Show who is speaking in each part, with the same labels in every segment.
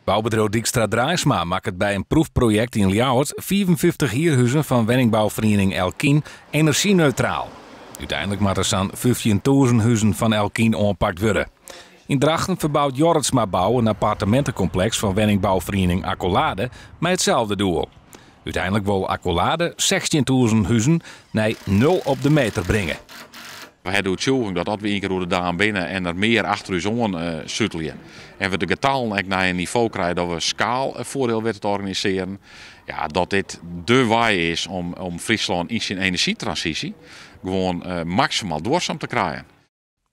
Speaker 1: Boubedriuw Dykstra Draaisma makket by in proefprojekt yn Ljouwert 55 hierhuzen fan wenningbouferiening Elkien enerzjyneutraal. Uteinlik moatte sa'n 15.000 huzen fan Elkien oanpakt wurde. Yn Drachten ferbout Jorritsma Bou in appartemintekompleks fan wenningbouferiening Accolade mei itselde doel. Uteinlik wol Accolade 16.000 huzen nei nul op de meter bringe.
Speaker 2: We hawwe de oertsjûging dat as we ien kear oer de daam binne en der mear achter ús oan sutelje en we de getallen ek nei in nivo krije dat we skaalfoardiel witte te organisearjen, ja, dat dit de wei is om, om Fryslân yn syn enerzjytransysje gewoan maksimaal duorsum te krijen.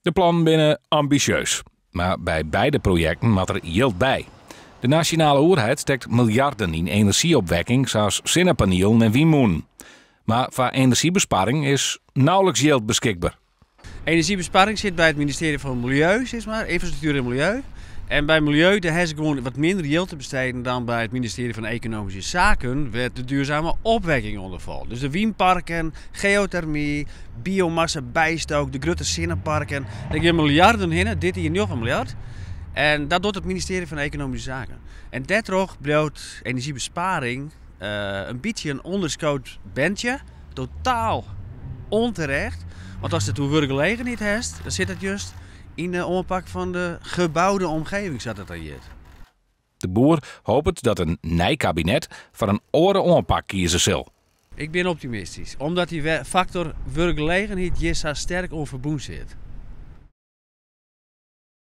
Speaker 1: De plannen binne ambisjeus, mar by beide projekten moat der jild by. De nasjonale oerheid stekt miljarden yn enerzjyopwekking sa as sinnepanielen en wynmûnen. Mar foar enerzjybesparring is nauwelijks jild beskikber.
Speaker 3: Energiebesparing sit by it ministearje fan Miljeu, sis mar, Ynfrastruktuer en Miljeu. En by Miljeu dêr hawwe se gewoan wat minder jild te besteden dan by it ministearje fan Ekonomyske Saken, wêr't de duurzame opwekking ûnder falt. Dus de wynparken, geotermy, biomassa bystook, de grutte sinneparken, dêr gean miljarden hinne, dit jier 9 miljard. En dat docht it ministearje fan Ekonomyske Saken. En dêrtroch bliuwt energiebesparing in bytsje in ûnderskood berntsje, totaal onterecht. Want ast it oer wurkgelegenheid hast, dan sit it just yn de oanpak fan de geboude omgeving, sa't it dan hjit.
Speaker 1: De Boer hopet dat in nij kabinet foar in oare oanpak kieze sil.
Speaker 3: Ik bin optimistysk, omdat dy faktor wurkgelegenheid hjir sa sterk oan ferbûn sit.